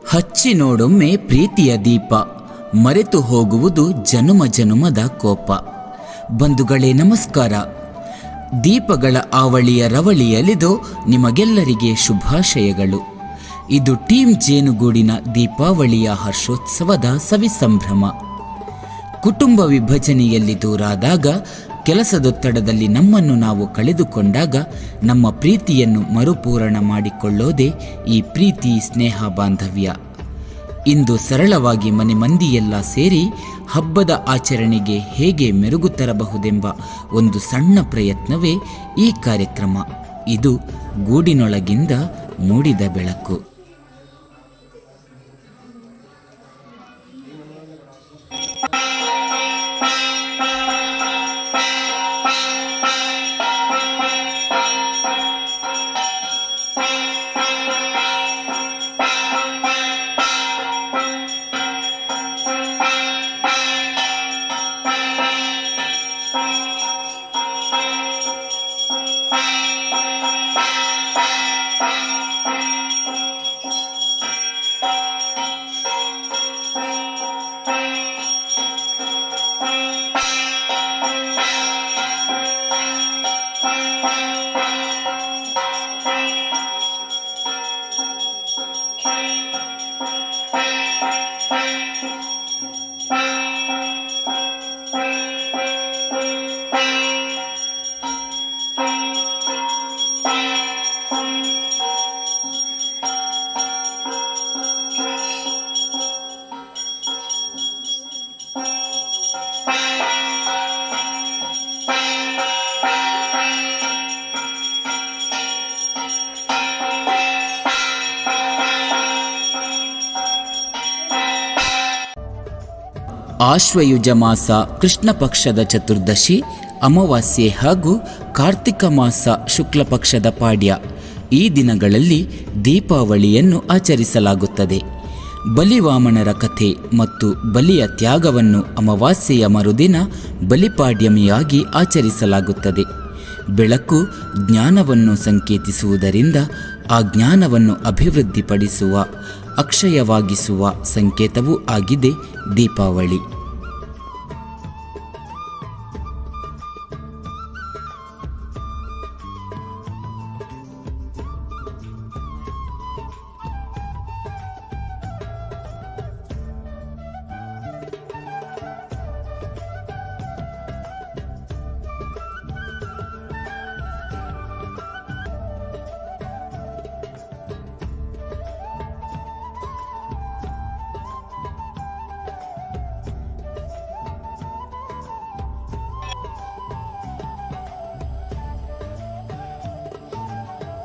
ಹಚ್ಚಿ ನೋಡೊಮ್ಮೆ ಪ್ರೀತಿಯ ದೀಪ, ಮರೆತು ಹೋಗುವುದು ಜನುಮ ಜನುಮದ ಕೋಪ. ಬಂಧುಗಳೇ ನಮಸ್ಕಾರ. ದೀಪಗಳ ಆವಳಿಯ ರವಳಿಯಲಿದು ನಿಮಗೆಲ್ಲರಿಗೆ ಶುಭಾಶಯಗಳು. ಇದು ಟೀಮ್ ಜೇನುಗೂಡಿನ ದೀಪಾವಳಿಯ ಹರ್ಷೋತ್ಸವದ ಸವಿಸಂಭ್ರಮ. ಕುಟುಂಬ ವಿಭಜನೆಯಲ್ಲಿ ದೂರಾದಾಗ, ಕೆಲಸದೊತ್ತಡದಲ್ಲಿ ನಮ್ಮನ್ನು ನಾವು ಕಳೆದುಕೊಂಡಾಗ ನಮ್ಮ ಪ್ರೀತಿಯನ್ನು ಮರುಪೂರಣ ಮಾಡಿಕೊಳ್ಳೋದೇ ಈ ಪ್ರೀತಿ ಸ್ನೇಹ ಬಾಂಧವ್ಯ. ಇಂದು ಸರಳವಾಗಿ ಮನೆ ಮಂದಿಯೆಲ್ಲ ಸೇರಿ ಹಬ್ಬದ ಆಚರಣೆಗೆ ಹೇಗೆ ಮೆರುಗು ತರಬಹುದೆಂಬ ಒಂದು ಸಣ್ಣ ಪ್ರಯತ್ನವೇ ಈ ಕಾರ್ಯಕ್ರಮ. ಇದು ಗೂಡಿನೊಳಗಿಂದ ಮೂಡಿದ ಬೆಳಕು. ಆಶ್ವಯುಜ ಮಾಸ ಕೃಷ್ಣ ಪಕ್ಷದ ಚತುರ್ದಶಿ, ಅಮಾವಾಸ್ಯೆ ಹಾಗೂ ಕಾರ್ತಿಕ ಮಾಸ ಶುಕ್ಲ ಪಕ್ಷದ ಪಾಡ್ಯ, ಈ ದಿನಗಳಲ್ಲಿ ದೀಪಾವಳಿಯನ್ನು ಆಚರಿಸಲಾಗುತ್ತದೆ. ಬಲಿವಾಮನರ ಕಥೆ ಮತ್ತು ಬಲಿಯ ತ್ಯಾಗವನ್ನು ಅಮಾವಾಸ್ಯೆಯ ಮರುದಿನ ಬಲಿಪಾಡ್ಯಮಿಯಾಗಿ ಆಚರಿಸಲಾಗುತ್ತದೆ. ಬೆಳಕು ಜ್ಞಾನವನ್ನು ಸಂಕೇತಿಸುವುದರಿಂದ ಆ ಜ್ಞಾನವನ್ನು ಅಭಿವೃದ್ಧಿಪಡಿಸುವ, ಅಕ್ಷಯವಾಗಿಸುವ ಸಂಕೇತವೂ ಆಗಿದೆ ದೀಪಾವಳಿ.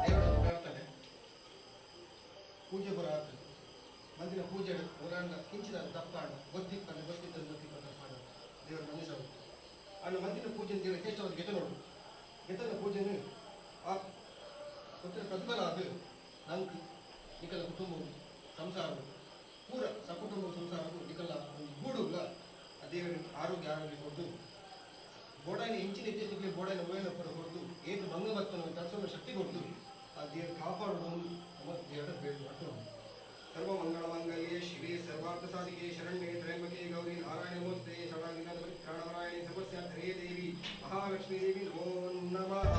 ದೇವರ ಪ್ರಾರ್ಥನೆ ಪೂಜೆ ಪೂರ ಆತು. ಮಂದಿರ ಪೂಜೆ ಪುರಾಣ ಕಿಂಚಿದ ತಪ್ಪಾಡ ಗೊತ್ತಿಪ್ಪಂದೆ ಗೊತ್ತಿದ್ದ ಗೊತ್ತಿಪ್ಪ ತಪ್ಪಾಡ ದೇವರ ಮನ್ನಿಸವು. ಅಣ್ಣ ಮಂದಿರ ಪೂಜೆ ದೇವರ ಯಥೇಷ್ಟವಾದ ಗೆತ ನೋಡು ಗೆತನ ಪೂಜೆನು ಆ ಗೊತ್ತಿರ ಪ್ರತಿಫಲ ಅದು ನಂಗೆ ನಿಕಲ ಕುಟುಂಬವು ಸಂಸಾರವು ಪೂರ ಸಕುಟುಂಬ ಸಂಸಾರವು ನಿಕಲ ಒಂದು ಗೂಡುಗಳ ಆ ದೇವರ ಆರೋಗ್ಯ ಆರೋಗ್ಯ ಕೊಡ್ದು ಬೋಡಾಯಿನ ಇಂಚಿನ ಹೆಚ್ಚಿಗೆ ಬೋಡಾಯಿನ ಓಯನ ಪೂರ ಕೊಡ್ದು ಏತು ಭಂಗ ಬತ್ತನ ತರಿಸುವ ಶಕ್ತಿ ಕೊಡ್ದು ಆ ದೇವರು ಕಾಪಾಡೋದು ನಮ್ಮ ದೇವರ ಬೇಡ ಮಾಡ್ತು. ಸರ್ವ ಮಂಗಳ ಮಾಂಗಲ್ಯೆ ಶಿವೆ ಸರ್ವಾರ್ಥ ಸಾಧಿಕೆ ಶರಣ್ಯೆ ತ್ರ್ಯಂಬಕೆ ಗೌರಿ ನಾರಾಯಣ ನಮೋಸ್ತೆ. ಶರಣಾಗಿನಾಥ ಪರಿತ್ರಾಣಪರಾಯಣೆ ಸರ್ವಸ್ಯ ದೇವಿ ಮಹಾಲಕ್ಷ್ಮೀ ದೇವಿ ನಮೋ ನಮಃ.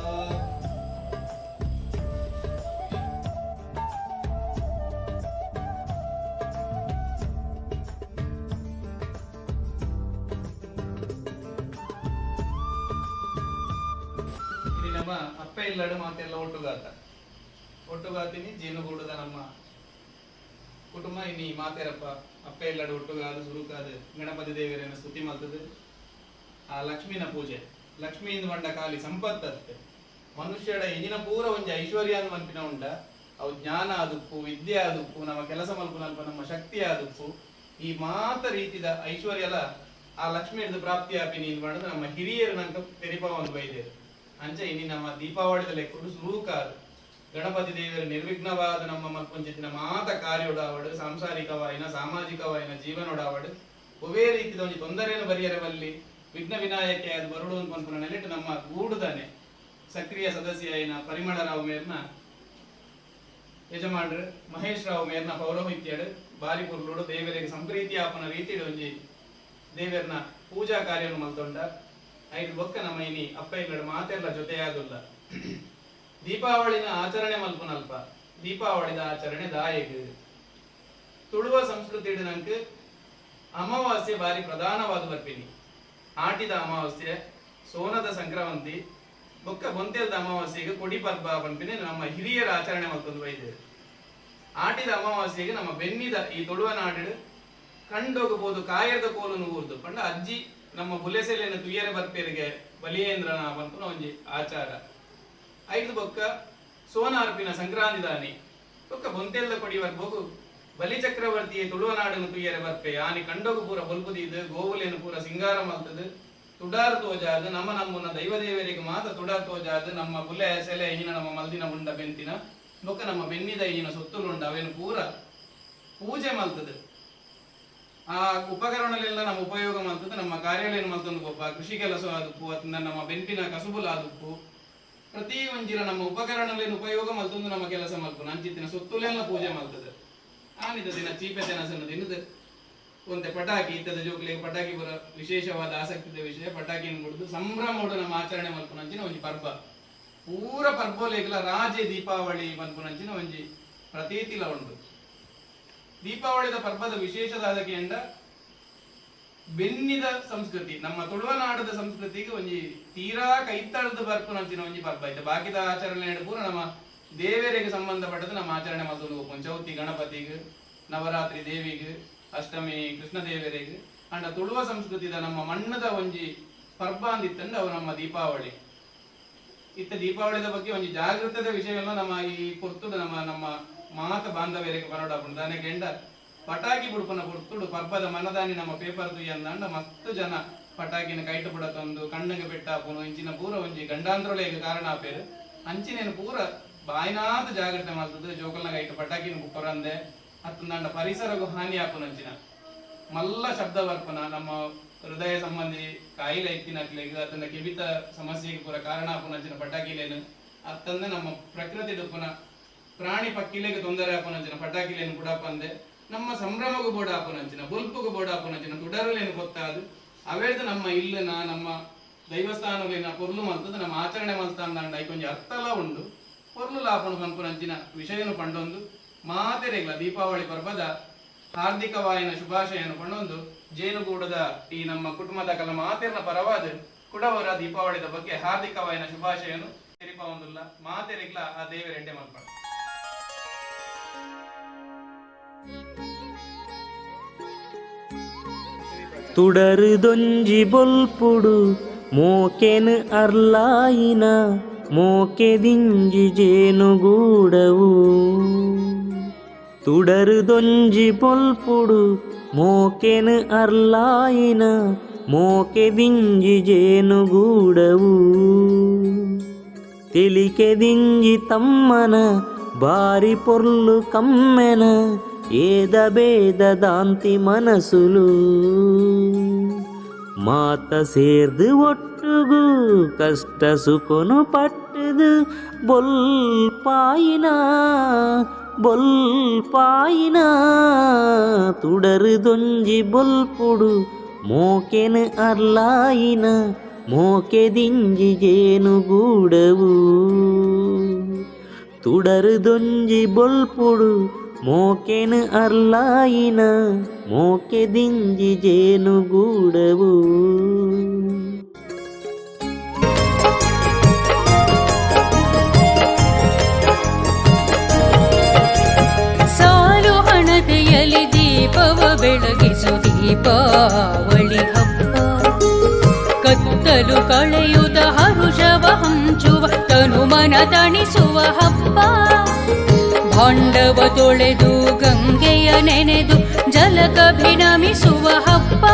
ಇಲ್ಲಿ ನಮ್ಮ ಅಪ್ಪೆ ಇಲ್ಲಡು ಮಾತೆಲ್ಲ ಒಟ್ಟುಗಾತ ಒಟ್ಟುಗಾತಿನಿ ಜೇನುಗೂಡದ ನಮ್ಮ ಕುಟುಂಬ. ಇನಿ ಮಾತೆರಪ್ಪ ಅಪ್ಪೆ ಇಲ್ಲಡು ಒಟ್ಟುಗಾದು ಸುರುಕಾದು ಗಣಪತಿ ದೇವರನ್ನು ಸ್ತುತಿ ಮಲ್ತದು. ಆ ಲಕ್ಷ್ಮೀನ ಪೂಜೆ, ಲಕ್ಷ್ಮೀ ಇಂದು ಬಂಡ ಖಾಲಿ ಸಂಪತ್ತತ್ತೆ. ಮನುಷ್ಯಡ ಇಂಜಿನ ಪೂರ ಒಂಜಿ ಐಶ್ವರ್ಯ ಅಂದ್ ಮನ್ಪಿನ ಉಂಡ. ಅವು ಜ್ಞಾನ ಆದುಪ್ಪು, ವಿದ್ಯೆ ಆದುಪ್ಪು, ನಮ್ಮ ಕೆಲಸ ಮಲ್ಪುನಲ್ಪ ನಮ್ಮ ಶಕ್ತಿ ಆದುಪ್ಪು. ಈ ಮಾತ ರೀತಿದ ಐಶ್ವರ್ಯಲ ಆ ಲಕ್ಷ್ಮಿ ಹಿಡ್ದು ಪ್ರಾಪ್ತಿ ಆಪಿನಿ ಇಂದ್ ಪಂಡುದು ನಮ್ಮ ಹಿರಿಯರು ನಂಕ ತೆರಿಪ ಒಂದು ಬೈದೇರು. ಅಂಚ ಇನಿ ನಮ್ಮ ದೀಪಾವಳಿದ ಲೆಕ್ಕುಡು ಸುರೂಕಾದು ಗಣಪತಿ ದೇವರ ನಿರ್ವಿಘ್ನವಾದ ನಮ್ಮ ಮಲ್ಪುಂಚಿತ್ತಿನ ಮಾತ ಕಾರ್ಯೊಡಾವಡು, ಸಾಂಸಾರಿಕವಾಯಿನ ಸಾಮಾಜಿಕವಾಯಿನ ಜೀವನೊಡಾವಡು ಒವೇ ರೀತಿದ ಒಂಜಿ ತೊಂದರೆಯನ್ನು ಬರಿಯರೆ ಬಲ್ಲಿ, ವಿಘ್ನ ವಿನಾಯಕೆ ಅದು ಬರುಡು ಅಂತ ಪನ್ಪುನ ನೆಲೆಟ್ ನಮ್ಮ ಗೂಡುದಾನೆ ಸಕ್ರಿಯ ಸದಸ್ಯ ಆಯಿನ ಪರಿಮಳರಾವ್ ಮೇರ್ನ ಯಜಮಾನ್ರು ಮಹೇಶ್ ರಾವ್ ಮೇರ್ನ ಪೌರೋಹಿತ್ಯಡ್ ಬಾರಿ ಪೊರ್ಲುಡು ದೇವರಿಗೆ ಸಂಪ್ರೀತಿ ಆಪನ ರೀತಿಡ್ ಒಂಜಿ ದೇವೆರ್ನ ಪೂಜಾ ಕಾರ್ಯನು ಮಲ್ತೊಂಡ. ಐಟ್ ಬೊಕ್ಕ ನಮ್ಮ ಇನಿ ಅಪ್ಪ ಇಲ್ಲಡ್ ಮಾತೆರ್ಲ ಜೊತೆಯಾದುಲ್ಲ. ದೀಪಾವಳಿನ ಆಚರಣೆ ಮಲ್ಪುನಲ್ಪ ದೀಪಾವಳಿದ ಆಚರಣೆ ದಾಯೆಗ್? ತುಳುವ ಸಂಸ್ಕೃತಿಡ್ ನಂಕ್ ಅಮಾವಾಸ್ಯೆ ಬಾರಿ ಪ್ರಧಾನವಾದ್ ಬರ್ಪಿನಿ. ಆಟಿದ ಅಮಾವಾಸ್ಯೆ, ಸೋನದ ಸಂಕ್ರಮಂತಿ ಬೊಕ್ಕ ಬೊಂತೆಲ್ದ ಅಮಾವಾಸ್ಯೆಗ್ ಕೊಡಿ ಪರ್ಬ ಪನ್ಪಿನ ನಮ್ಮ ಹಿರಿಯರ ಆಚರಣೆ ಮಲ್ತೊಂದು ಬೈದೆರ್. ಆಟಿದ ಅಮಾವಾಸ್ಯೆಗ್ ನಮ್ಮ ಬೆನ್ನಿದ ಈ ತುಳುವನಾಡು ಕಂಡೊಗು ಪೋದು ಕಾಯೆರ್ದ ಕೋಲುನು ಊರ್ದು ಪಂಡ ಅಜ್ಜಿ ನಮ್ಮ ಬುಲೆಸೆಲೆನ್ ತುಯ್ಯರೆ ಬರ್ಪೆರ್ಗೆ ಬಲಿಯೇಂದ್ರನ ಪನ್ಪುನ ಒಂಜಿ ಆಚಾರ. ಐರ್ದ್ ಬೊಕ್ಕ ಸೋನ ಅರ್ಪಿನ ಸಂಕ್ರಾಂದಿದಾನಿ ಬೊಕ್ಕ ಬೊಂತೆಲ್ದ ಕೊಡಿ ಪರ್ಬೊಗು ಬಲಿ ಚಕ್ರವರ್ತಿಯೇ ತುಳುವನಾಡುನು ತೂಯರೆ ಬರ್ಪೆ, ಆನಿ ಕಂಡೊಗು ಪೂರ ಬೊಲ್ಪು ದೀದ್ ಗೋವುಲೆನ್ ಪೂರ ಸಿಂಗಾರ ಮಲ್ತುದು ತುಡಾರ್ ತೋಜಾದ್ ನಮ ನಂಬುನ ದೈವ ದೇವೆರೆಗ್ ಮಾತ ತುಡಾರ್ ತೋಜಾದ್ ನಮ್ಮ ಬುಲೆ ಸೆಲೆ ಇಂಜಿನ ನಮ್ಮ ಮಲ್ದಿನ ಉಂಡ ಬೆಂತಿನ ಬೊಕ್ಕ ನಮ್ಮ ಬೆನ್ನಿದ ಇಂಜಿನ ಸೊತ್ತುಲು ಉಂಡು ಅವೆನ್ ಪೂರ ಪೂಜೆ ಮಲ್ತುದು ಆ ಉಪಕರಣಲೆಲ್ಲ ನಮ್ಮ ಉಪಯೋಗ ಮಲ್ತುದು ನಮ್ಮ ಕಾರ್ಯಾಲಯನ್ ಮಲ್ತೊಂದು ಪೋಪ. ಕೃಷಿ ಕೆಲಸ ಆದುಪ್ಪು ಅತ್ತ್ಂಡ ನಮ್ಮ ಬೆನ್ಪಿನ ಕಸುಬುಲು ಆದುಪ್ಪು, ಪ್ರತಿ ಒಂಜಿಲ ನಮ್ಮ ಉಪಕರಣಲೆನ್ ಉಪಯೋಗ ಮಲ್ತೊಂದು ನಮ್ಮ ಕೆಲಸ ಮಲ್ಪುನ ಅಂಚಿತ್ತಿನ ಸೊತ್ತುಲೆನ್ಲ ಪೂಜೆ ಮಲ್ತುದು ಆನಿದ ದಿನ ಚೀಪೆ ತೆನಸನ್ನು ತಿಂದ್ ಒಂತೆ ಪಟಾಕಿ, ಇತ್ತದ ಜೋಕ್ಲೆಗ್ ಪಟಾಕಿ ಪೂರ ವಿಶೇಷವಾದ ಆಸಕ್ತಿದ ವಿಷಯ, ಪಟಾಕಿನ್ ಬುಡ್ದು ಸಂಭ್ರಮೊಡು ನಮ್ಮ ಆಚರಣೆ ಮಲ್ಪುನಂಚಿನ ಒಂಜಿ ಪರ್ಬ. ಪೂರ ಪರ್ಬೊಲೆಗ್ಲ ರಾಜೆ ದೀಪಾವಳಿ ಪನ್ಪುನಂಚಿನ ಒಂಜಿ ಪ್ರತೀತಿಲ ಉಂಡು. ದೀಪಾವಳಿದ ಪರ್ಬದ ವಿಶೇಷದಾದ ಕೇಂಡ ಬೆನ್ನಿದ ಸಂಸ್ಕೃತಿ, ನಮ್ಮ ತುಳುವನಾಡದ ಸಂಸ್ಕೃತಿಗೆ ಒಂಜಿ ತೀರಾ ಕೈತಳ್ದು ಬರ್ಪುನಂಚಿನ ಒಂಜಿ ಪರ್ಬ. ಇತ್ತೆ ಬಾಕಿದ ಆಚರಣೆ ಪೂರ ನಮ್ಮ ದೇವೆರೆಗ್ ಸಂಬಂಧಪಟ್ಟದ ನಮ್ಮ ಆಚರಣೆ ಮಲ್ತೊಂದು ಪೋಪುಂಡು. ಚೌತಿ ಗಣಪತಿಗ್, ನವರಾತ್ರಿ ದೇವಿಗ್, ಅಷ್ಟಮಿ ಕೃಷ್ಣ ದೇವೆರೆಗ್. ಆಂಡ ತುಳುವ ಸಂಸ್ಕೃತಿದ ನಮ್ಮ ಮಣ್ಣುದ ಒಂಜಿ ಪರ್ಬ ಅಂದಿತ್ತಂಡ ಅವು ನಮ್ಮ ದೀಪಾವಳಿ. ಇತ್ತೆ ದೀಪಾವಳಿದ ಬಗ್ಗೆ ಒಂಜಿ ಜಾಗೃತದ ವಿಷಯವನ್ನು ನಮ್ಮ ಈ ಪೊರ್ತುಡು ನಮ್ಮ ನಮ್ಮ ಮಾತ ಬಾಂಧವ್ಯರಿಗೆ ಪನೊಡಾಪುಂಡು. ದಾನೆ ಕೆಂಡ ಪಟಾಕಿ ಬುಡ್ಪುನ ಪೊರ್ತುಡು ಪರ್ಬದ ಮನದಾನಿ ನಮ್ಮ ಪೇಪರ್ ತೂಯಂದಾಂಡ ಮಸ್ತ್ ಜನ ಪಟಾಕಿನ ಕೈಟ್ ಬುಡತೊಂದು ಕಣ್ಣಿಗೆ ಪೆಟ್ಟಾಪುನು ಇಂಚಿನ ಪೂರ ಒಂಜಿ ಗಂಡಾಂತರೊಲೆಗ್ ಕಾರಣ ಆಪೆರ್. ಅಂಚಿನೇನು ಪೂರ ಬಾಯ್ನಾತ್ ಜಾಗ್ರತೆ ಮಲ್ತುದು ಜೋಕಲ್ನ ಕೈಟ್ ಪಟಾಕಿನ ಕೊರಂದೆ ಅತ್ತಂದಾಂಡ ಪರಿಸರಗು ಹಾನಿ ಆಪುನಂಚಿನ ಮಲ್ಲ ಶಬ್ದ ಬರ್ಪುನ ನಮ್ಮ ಹೃದಯ ಸಂಬಂಧಿ ಕಾಯಿಲೆ ಇತ್ತಿನಕ್ಲೆಗ್ ಅತ್ತಂಡ ಕೆಬಿತ ಸಮಸ್ಯೆಗ್ ಪೂರ ಕಾರಣ ಆಪುನಂಚಿನ ಪಟಾಕಿಲೆನ್, ಅತ್ತಂದೆ ನಮ್ಮ ಪ್ರಕೃತಿಡ್ ಉಪ್ಪುನ ಪ್ರಾಣಿ ಪಕ್ಕಿಲೆಗ್ ತೊಂದರೆ ಆಪುನಂಚಿನ ಪಟಾಕಿಲೆನ್ ಪುಡಪಂದೆ ನಮ್ಮ ಸಂಭ್ರಮಗ್ ಬೋಡಾಪುನಂಚಿನ ಬೊಲ್ಪುಗು ಬೋಡಾಪುನಂಚಿನ ತುಡರುಲೆನ್ ಪೊತ್ತಾದ್ ಅವೆರ್ದ್ ನಮ್ಮ ಇಲ್ಲುನ ನಮ್ಮ ದೈವಸ್ಥಾನೊಲೆನ ಪೊರ್ಲು ಮಲ್ತುದು ನಮ್ಮ ಆಚರಣೆ ಮಲ್ತಂದಾಂಡ ಐಕೊಂಜಿ ಅರ್ಥಲ ಉಂಡು ಪೊರ್ಲುಲ ಆಪುಂಡು ಪನ್ಪುನಂಚಿನ ವಿಷಯನ್ ಪಂಡೊಂದು ಮಾತೆರೆಗ್ಲ ದೀಪಾವಳಿ ಪರ್ಬದ ಹಾರ್ದಿಕವಾಯಿನ ಶುಭಾಶಯನ್ ಪಂಡೊಂದು ಜೇನುಗೂಡದ ಈ ನಮ್ಮ ಕುಟುಮದಕಲ್ನ ಮಾತೆರ್ನ ಪರವಾದ್ ಕುಡ ಒರ ದೀಪಾವಳಿದ ಬಗ್ಗೆ ಹಾರ್ದಿಕವಾಯಿನ ಶುಭಾಶಯನ್ ತೆರಿಪಾವೊಂದುಲ್ಲ. ಮಾತೆರೆಗ್ಲ ಆ ದೇವೆರ್ ಎಡ್ಡೆ ಮಲ್ಪಡ್. ತುಡರುದೊಂಜಿ ಬೊಲ್ಪುಡು ಮೋಕೆನ್ ಅರ್ಲಾಯಿನ ಮೋಕೆದಿಂಜಿ ಜೇನುಗೂಡವು. ತುಡರುದೊಂಜಿ ಬೊಲ್ಪುಡು ಮೋಕೆನ್ ಅರ್ಲಾಯಿನ ಮೋಕೆದಿಂಜಿ ಜೇನುಗೂಡವು. ತೆಲಿಕೆದಿಂಜಿ ತಮ್ಮನ ಬಾರಿ ಪೊರ್ಲು ಕಮ್ಮೆನ ಏದ ಬೇದ ದಾಂತಿ ಮನಸುಲು. ಮಾತ ಸೇರ್ದು ಒಟ್ಟುಗು ಕಷ್ಟ ಸುಖನು ಪಟ್ಟುದು ಬೊಲ್ಪಾಯಿನ ಬೊಲ್ಪಾಯಿನ ತುಡರುದೊಂಜಿ ಬೊಲ್ಪುಡು ಮೋಕೆನ್ ಅರ್ಲಾಯಿನ ಮೋಕೆದಿಂಜಿ ಜೇನುಗೂಡವು. ತುಡರುದೊಂಜಿ ಬೊಲ್ಪುಡು ಮೋಕೆನ್ ಅರ್ಲಾಯಿನ ಮೋಕೆದಿಂಜಿ ಜೇನುಗೂಡವು. ಸಾಲು ಹಣತೆಯಲ್ಲಿ ದೀಪವ ಬೆಳಗಿಸು ದೀಪಾವಳಿ ಹಬ್ಬ. ಕತ್ತಲು ಕಳೆಯುತ್ತ ಹರುಷವ ಹಂಚುವ ತನು ಮನ ತಣಿಸುವ ಹಬ್ಬ. ಭಾಂಡವ ತೊಳೆದು ಗಂಗೆಯ ನೆನೆದು ಜಲಕಭಿನಮಿಸುವ ಹಬ್ಬ.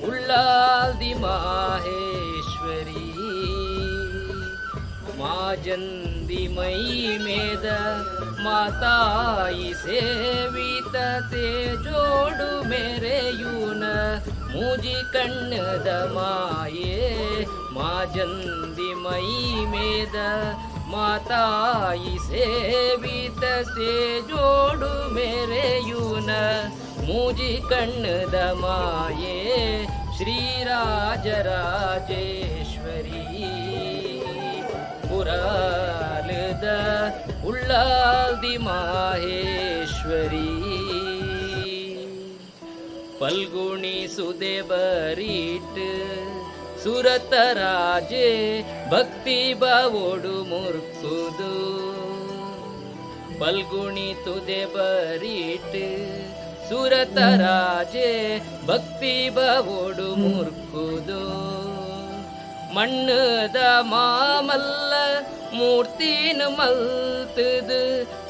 ಉಳ್ಳಾಲ್ದಿ ಮಾಹೇಶ್ವರಿ. ಮಾಜಂದಿ ಮೈ ಮೇದ ಮಾತಾಯಿ ಸೇವಿತ ತೇಜೋಡು ಮೆರೆಯೂನ ಮೂಜಿ ಕಣ್ಣದ ಮಾಯೆ. ಮಾಜಂದಿ ಮೈ ಮೇದ ಮಾತಾಯಿ ಸೇವಿತ ತೇಜೋಡು ಮೆರೆಯೂನ ಮೂಜಿ ಕಣ್ಣದ ಮಾಯೆ ಶ್ರೀರಾಜರಾಜೇಶ್ವರಿ. ಪುರಾಲದ ಉಳ್ಳಾಲ್ದಿ ಮಾಹೇಶ್ವರಿ. ಪಲ್ಗುಣಿ ಸುದೇವರೀಟ್ ಸುರತ ರಾಜೆ ಭಕ್ತಿ ಬಾವೋಡು ಮುರ್ಕುದು. ಪಲ್ಗುಣಿ ತುದೆ ಬರೀಟ್ ಸುರತ ರಾಜೆ ಭಕ್ತಿ ಬಾವೋಡು ಮುರ್ಕುದು. ಮಣ್ಣದ ಮಾಮಲ್ಲ ಮೂರ್ತಿನ ಮಲ್ತದು,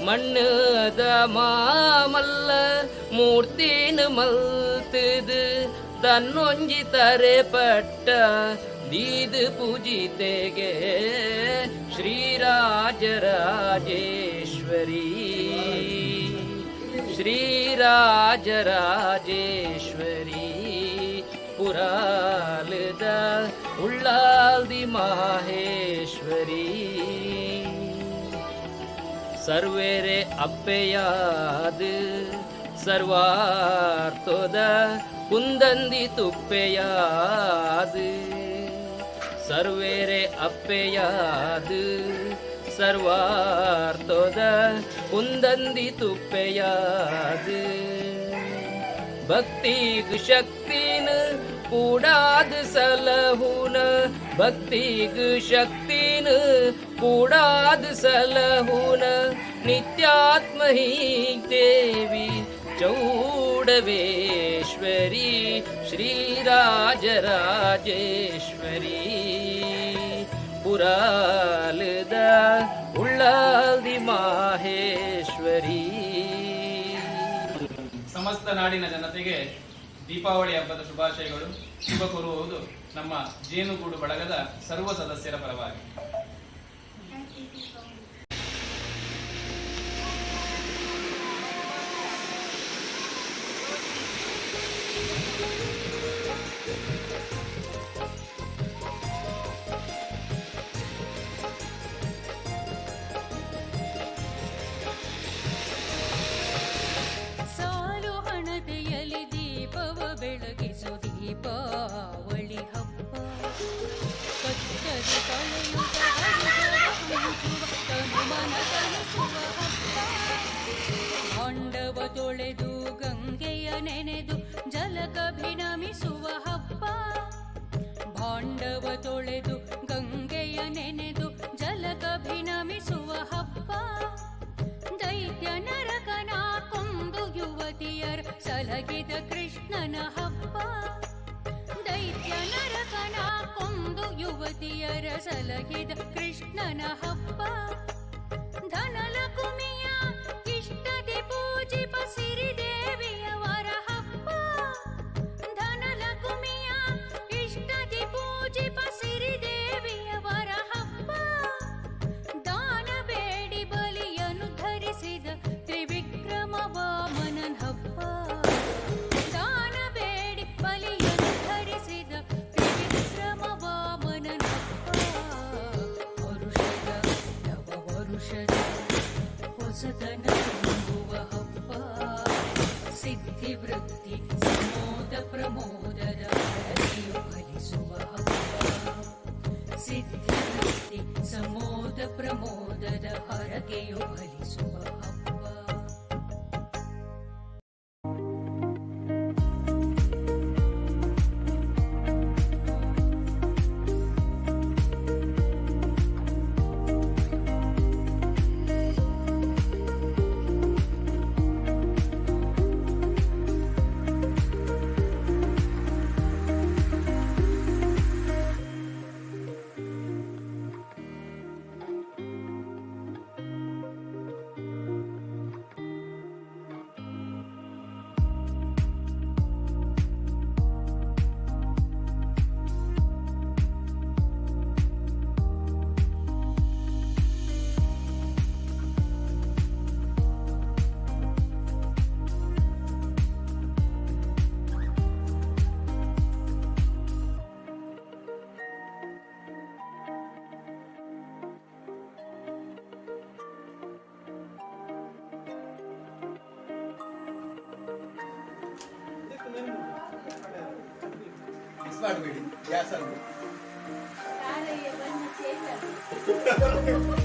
ಮಣ್ಣದ ಮಾಮಲ್ಲ ಮೂರ್ತಿನ ಮಲ್ತದು ತನ್ನೊಂಜಿ ತರೆ ಪಟ್ಟ ದೀದ್ ಪೂಜಿತೆಗೆ ಶ್ರೀರಾಜರಾಜೇಶ್ವರಿ, ಶ್ರೀರಾಜರಾಜೇಶ್ವರಿ. ಪುರಾಲದ ಉಳ್ಳಾಲ್ದಿ ಮಾಹೇಶ್ವರಿ. ಸರ್ವೇರೆ ಅಪ್ಪೆಯಾದ ಸರ್ವಾರ್ಥದ ಕುಂದಂದಿ ತುಪ್ಪೆಯಾದ, ಸರ್ವೇರೆ ಅಪ್ಪೆಯಾದ ಸರ್ವಾರ್ಥದ ಕುಂದಂದಿ ತುಪ್ಪೆಯಾದ ಭಕ್ತಿಗ್ ಶಕ್ತಿನ ಕೂಡಾದ ಸಲಹುನ, ಭಕ್ತಿಗ್ ಶಕ್ತಿನ ಕೂಡಾದ ಸಲಹುನ ನಿತ್ಯಾತ್ಮಹಿ ದೇವಿ ಚೌಡವೇಶ್ವರಿ ಶ್ರೀರಾಜರಾಜೇಶ್ವರಿ. ಪುರಾಲದ ಉಳ್ಳಾಲ್ದಿ ಮಾಹೇಶ್ವರಿ. ಸಮಸ್ತ ನಾಡಿನ ಜನತೆಗೆ ದೀಪಾವಳಿ ಹಬ್ಬದ ಶುಭಾಶಯಗಳು. ಶುಭ ಕೋರುವುದು ನಮ್ಮ ಜೇನುಗೂಡು ಬಳಗದ ಸರ್ವ ಸದಸ್ಯರ ಪರವಾಗಿ. ಸಾಲು ಹಣತೆಯಲ್ಲಿ ದೀಪವ ಬೆಳಗಿಸು ದೀಪಾವಳಿ ಹಬ್ಬ. ಕತ್ತಲು ಕಳೆಯುತ್ತ ಹರುಷವ ಹಂಚುವ ತನುಮನ ತಣಿಸುವ ಹಬ್ಬ. ಭಾಂಡವ ತೊಳೆದು ಗಂಗೆಯ ನೆನೆದು ಜಲಕಭಿನಮಿಸುವ ಹಬ್ಬ. ಭಾಂಡವ ತೊಳೆದು ಗಂಗೆಯ ನೆನೆದು ಜಲಕಭಿನಮಿಸುವ ಹಬ್ಬ. ದೈತ್ಯ ನರಕನ ಕೊಂದು ಯುವತಿಯರ ಸಲಗಿದ ಕೃಷ್ಣನ ಹಬ್ಬ. ದೈತ್ಯ ನರಕನ ಕೊಂದು ಯುವತಿಯರ ಸಲಹಿದ ಕೃಷ್ಣನ ಹಬ್ಬ. ಧನಲಕುಮಿಯ ಇಷ್ಟದಿ ಪೂಜಿಪ ಸಿರಿದೇವಿಯವರ ಹಬ್ಬ. ಧನಲಕುಮಿಯ ಇಷ್ಟದಿ ಪೂಜಿಪ ಸಿರಿದೇವಿಯವರ ಹಬ್ಬ. ದಾನ ಬೇಡಿ ಬಲಿಯನ್ನು ಧರಿಸಿದ ತ್ರಿವಿಕ್ರಮ ವಾಮನನ ಹಬ್ಬ. ದಾನ ಬೇಡಿ ಬಲಿಯನ್ನು ಧರಿಸಿದ ತ್ರಿವಿಕ್ರಮ ವಾಮನನ ಹಬ್ಬ. ವರುಷದ ನವ ವರುಷದ ಹೊಸತನ ತುಂಬುವ ಹಬ್ಬ. ಸಿದ್ಧಿವೃತ್ತಿ ಸಮೋದ ಪ್ರಮೋದದ ಹರಕೆಯು ಫಲಿಸುವ ಹಬ್ಬ. ಸಿದ್ಧಿವೃತ್ತಿ ಸಮೋದ ಪ್ರಮೋದದ ಹರಕೆಯು ಫಲಿಸುವ ಹಬ್ಬ. ಮಿಕ್ಸ್ ಮಾಡಬೇಡಿ, ಗ್ಯಾಸ್ ಅನ್ನು. ತಾರಯ್ಯ ಬಣ್ಣ ಚೇಂಜ್.